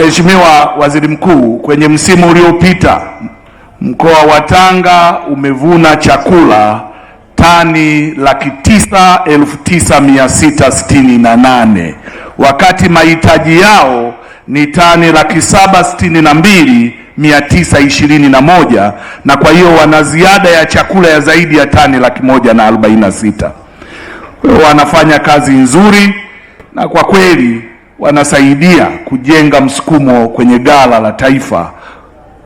Mheshimiwa Waziri Mkuu, kwenye msimu uliopita mkoa wa Tanga umevuna chakula tani 909,668 wakati mahitaji yao ni tani 762,921, na kwa hiyo wana ziada ya chakula ya zaidi ya tani 146,000. Wanafanya kazi nzuri na kwa kweli wanasaidia kujenga msukumo kwenye ghala la taifa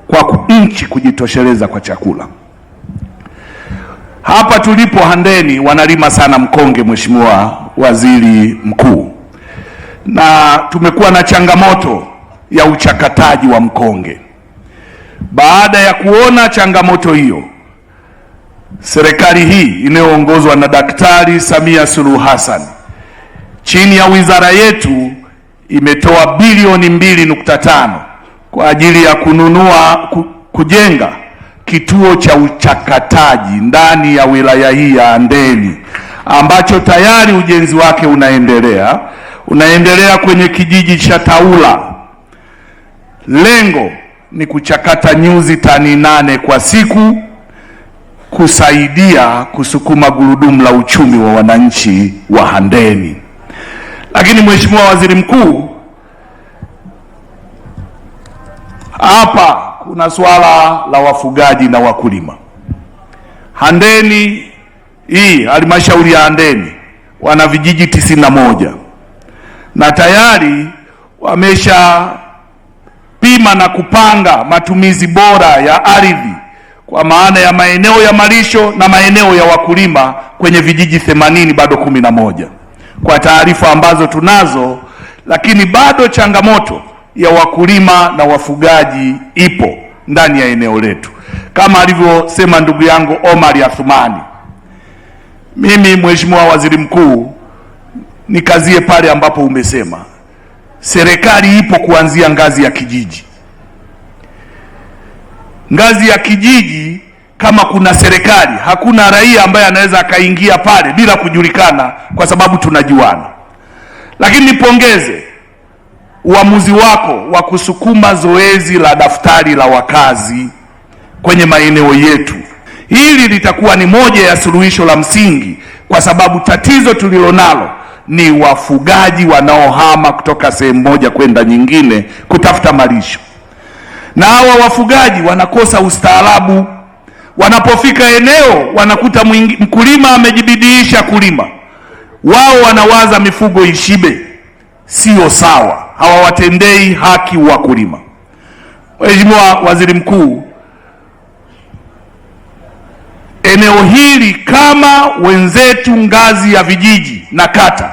kwa nchi kujitosheleza kwa chakula. Hapa tulipo Handeni wanalima sana mkonge, Mheshimiwa Waziri Mkuu, na tumekuwa na changamoto ya uchakataji wa mkonge. Baada ya kuona changamoto hiyo, serikali hii inayoongozwa na Daktari Samia Suluhu Hassan chini ya wizara yetu imetoa bilioni 2.5 kwa ajili ya kununua kujenga kituo cha uchakataji ndani ya wilaya hii ya Handeni ambacho tayari ujenzi wake unaendelea kwenye kijiji cha Taula. Lengo ni kuchakata nyuzi tani 8 kwa siku kusaidia kusukuma gurudumu la uchumi wa wananchi wa Handeni. Lakini Mheshimiwa Waziri Mkuu, hapa kuna swala la wafugaji na wakulima. Handeni hii, halmashauri ya Handeni wana vijiji 91 na tayari wameshapima na kupanga matumizi bora ya ardhi kwa maana ya maeneo ya malisho na maeneo ya wakulima kwenye vijiji 80 bado 11 kwa taarifa ambazo tunazo, lakini bado changamoto ya wakulima na wafugaji ipo ndani ya eneo letu, kama alivyosema ndugu yangu Omar Athumani. Mimi Mheshimiwa Waziri Mkuu, nikazie pale ambapo umesema serikali ipo kuanzia ngazi ya kijiji. Ngazi ya kijiji, kama kuna serikali, hakuna raia ambaye anaweza akaingia pale bila kujulikana, kwa sababu tunajuana. Lakini nipongeze uamuzi wako wa kusukuma zoezi la daftari la wakazi kwenye maeneo yetu. Hili litakuwa ni moja ya suluhisho la msingi, kwa sababu tatizo tulilonalo ni wafugaji wanaohama kutoka sehemu moja kwenda nyingine kutafuta malisho, na hawa wafugaji wanakosa ustaarabu. Wanapofika eneo wanakuta mkulima amejibidiisha kulima, wao wanawaza mifugo ishibe. Sio sawa, hawawatendei haki wakulima. Mheshimiwa Waziri Mkuu, eneo hili kama wenzetu ngazi ya vijiji na kata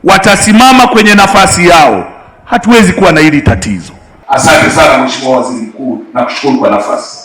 watasimama kwenye nafasi yao, hatuwezi kuwa na hili tatizo. Asante sana Mheshimiwa Waziri Mkuu, nakushukuru kwa nafasi.